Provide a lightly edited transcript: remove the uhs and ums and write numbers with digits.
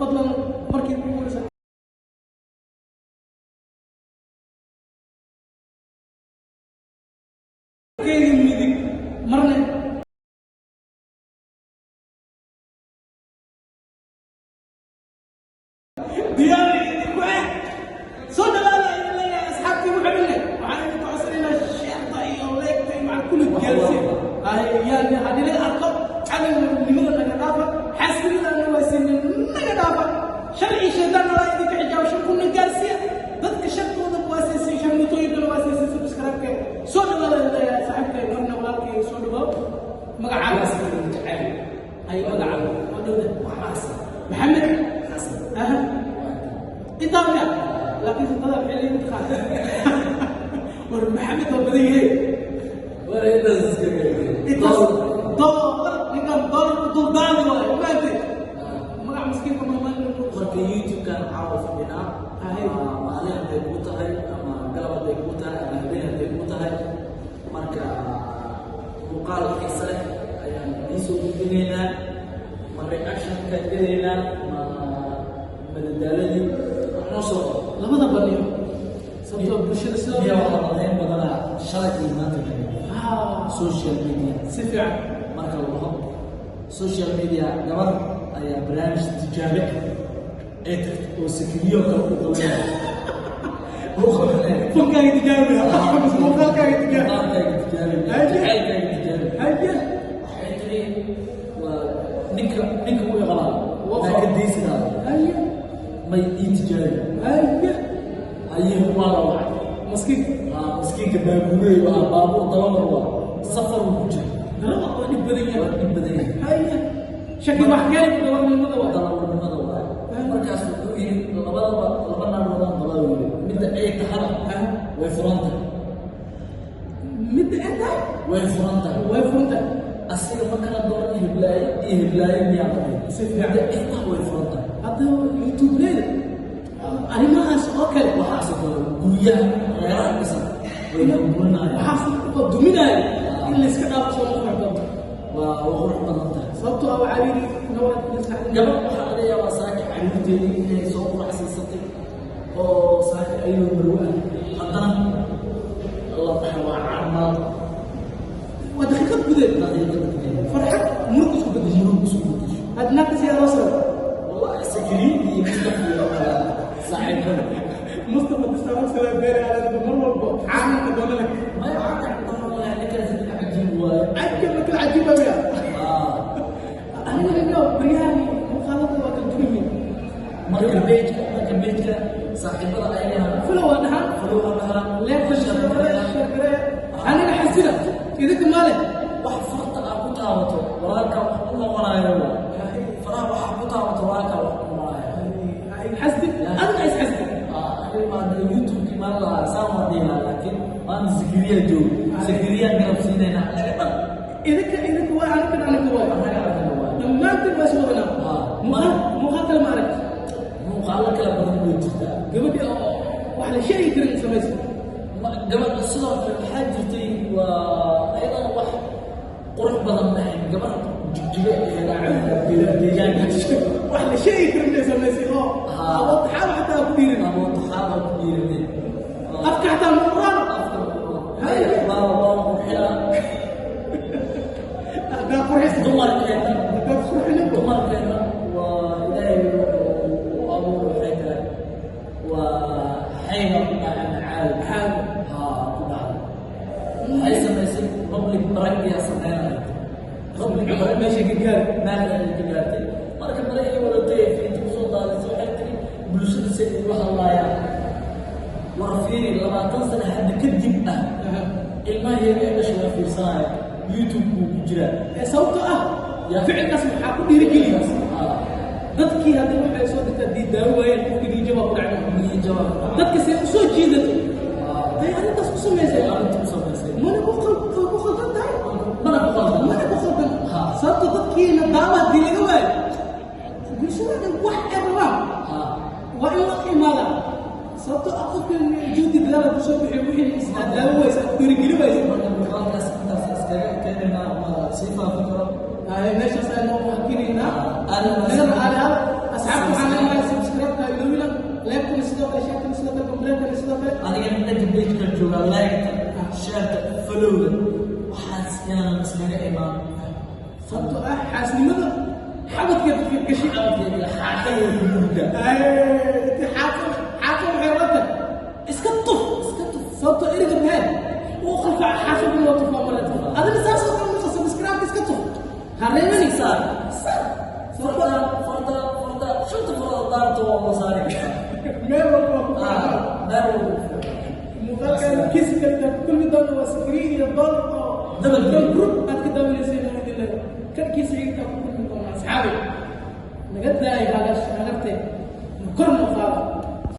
Fadlan markii ugu horeysa keyga midig marne diyaar idinku ah. Soo dhawaada idin leeyahay asxaabtii ku xidhanne. Waxaan idinku codsanaynaa sheerta iyo leegta iyo maca kulli gaarsiin. Yaan haddii laga arko cadowgnimada naga dhaafa, xaasidnimada waasiinin naga dhaafa, sharci shaydaan nala idinka xijaabo, shan kunna gaarsiiya dadka sharkooda waasiisay, sharmutooyinkana waasiisay subscribe-ke. Soo dhawaada idin leeyahay saaxiibkay marna walaalkay, soo dhawaaw. Magacaaga ay magacaaga waa dhowda Maxamed Xasan. Aha, intaa miya? Laakiin sintada maxay leeyihin taqaan? War Maxamed waa badan yahay. Intaas doolar, ninkan doolar ku duldaadi waayo, maantay magac miskiinka maamaalin. Marka YouTube-kan caawa fadhinaa. Ahay. Maalin hadday kuu tahay ama galab hadday kuu tahay ama habeen hadday kuu tahay, marka muuqaal xiise leh ayaan idiin soo gudbinaynaa. Ma reaction-ka gelaynaa ma madadaaladii wax noo soo qor? Labada baniyo, sababtoo bulshada sidoo Miya waxaa madayn badanaa shalay iyo maanta taagan social media. Si fiican. Marka la dhaho social media, gabar ayaa barnaamij tijaabe ah ee tagtay oo sakiriyo kale u qabanaya u qabanaya. Fankaaga tijaabi, muuqaalkaaga tijaabi. Muuqaalkaaga tijaabi. Haye. Jacaylkaaga tijaabi. Haye. Waxay tiri waa ninka u iqabaa Waa maa ka daysidaada. Haye. May ii tijaabi. Haye. Haye, waa la wacay. Maskiinka. Aa, miskiinka baabuurey waa baabuur dababar, waa safar uu ku jira. Daraba waa dhib badan yahay. Waa dhib badan yahay. Haye, shaki wax keeni dabarnimada waa. Darawalnimada waaye. Markaas wuxuu yidhi labadaba laba naalmoodaan qabaa uu yidhi, midda ay tahana way furan tahay. Midda inta way furan tahay. Way furan tahay. Asiga ma kala dooran hiblaayo iyo hiblaayo miyaa qabay. Si fiican. Midda ay tahay way furan tahay. Hadda YouTube-leyda arrimahaas oo kale, waxaasoo kale guryaha reeraha dhisan way burburinayaan. Waxaas oo duminaayo in la iska dhaafo soo qurux badan. Waa qurux badan tahay. Sababtoo ah waxaa yidhi nawad gabadh waxaa laga yaabaa saaka caruurteedii inay soo quracsiisatay oo saaka ayadoo marwo ah, haddana la dhahay waa carmaad. Waa daqiiqad gudeed. Daqiiqada gudaheed. Farxad murug isku bedesho. Murug isku bedesho. Hadda naagta siyaa loo saro? Wallahi sakiriin iyo Mustafa iyo saaxiibada. Mustafa distarogsala beeraha mar walbo caalamka doonale. Maya, waxaa ka wallahi ninkaas nin cajiib waaye. Cajab marka cajiib baa. Ah, aniga ninka baryahan muuqaalada waa kala duwan yihiin. Marka page-ka saaxiibada ayagana follow waa dhahaa. Follow waa dhahaa. Leefta share share, aniga xasida idinka maale. Wax farta aad ku taabato walaalka wax u noqonayo, faraha waxa ku taabato walaalka wax u noqonayo. Xasdi adiga is xasdi. Aniga YouTube-kii maan lahaa saan waan dhihi lahaa, laakiin maanta Zakariya joogo, Zakariyaan garab siinaynaa anaga dhan. Idinka waa aniga, aniga waa Annaga anaga waa. Dhammaantiin waa is wadanaa. Ah. Muuqaal kale ma arag? Muuqaalo kala badan way jirtaa. Gabadhi oo wax la sheegi karin samaysa. Gabadha sidoo kale waxaa jirtay, waa ayadana wax qurux badan lahayn, gabar jigjigo deegaanka. Wax la sheegi karin bay samaysay oo Ah. awood xaaba xataa ku dhiirin. Awood ku dhiirinay. Afka xataa ma uraan. Afka waa qurxinaa. Haddaa qurxis dumarkeena. Haddaad qurxinin. Dumarkeena waa ilaahay wuxuu u abuur, waxay tahay waa xayga ku dhacay macaawi Macaawi. Haa, ku dhacday. Waxay samaysay public prank-yaa sameynaya, public prank. Meesha ka gaari. Meel ay ka gaartay. Marka mare ay wadatay fiinta kusoo daadisay, waxay tiri bulshada say ula hadlaayaan, war fiiri, 20 sano hadda kadib ah ilmaha yar ee dhashay waa fiirsanaya, YouTube-ku ku jiraa. Ee sababtoo ah Ya. ficilkaas maxaa ku dhiirigeliya Ah, dadkii haddii waxay soo dhigtaa diidaawo waayeen, qofkii dhiijaba ku dhacay. Niyo jawaab ku dhacay. Dadka see usoo jiidato Ah, ay arrintaas ku samaysay. Arrinta ku samaysay. Mana ku khaldan tahay. Mana ku qaldan. Mana ku khaldan. Ha. Sababto dadkiina daawa haddii laga waayo bulshada dhan wax ay rabaan waa in la imaada, sababto ah qofka juhdi dadaala kusoo bixiyo wixii isdaawo waysa ku dhiirigeli waysa. Marka muuqaalkaas intaas iskaga keenaynaa, ma sii faafin karo. Ay, meeshaas aynu hakinaynaa. Aad Nagana aali hada asxaabta waxaan. joogaa. Like-ta, share-ta, follow-ga, waxaas inaanan iskaga imaan. Sababtoo ah xaasnimada xabadka dadka gashi. Xabadkeeda xaaqada ku mugda. Xaaqa xaaqa waxay la tahay iska tuf. Iska tuf. Sababtoo eriga maxay uu qalfaca xaaqa bil waa tufaa male. Adina saas oo kale marka subscribe iska tuf, ha reebani. Saar. Saar. Farta, farta, farta, shanta farood daarta waa la saari kartaa. Meel walba waa ku Ah, fiican. Meel walba ku fiican. Muuqaalkan kiisi kale intaan ku kulmi doono waa Sakri iyo Doon oo Double Doon Group aad ka daawanayseen oo idin leedahay. Kan kiisi intaan ku kulmi doono, asxaabi, naga daaya hagash hagartee, kor noo qaada.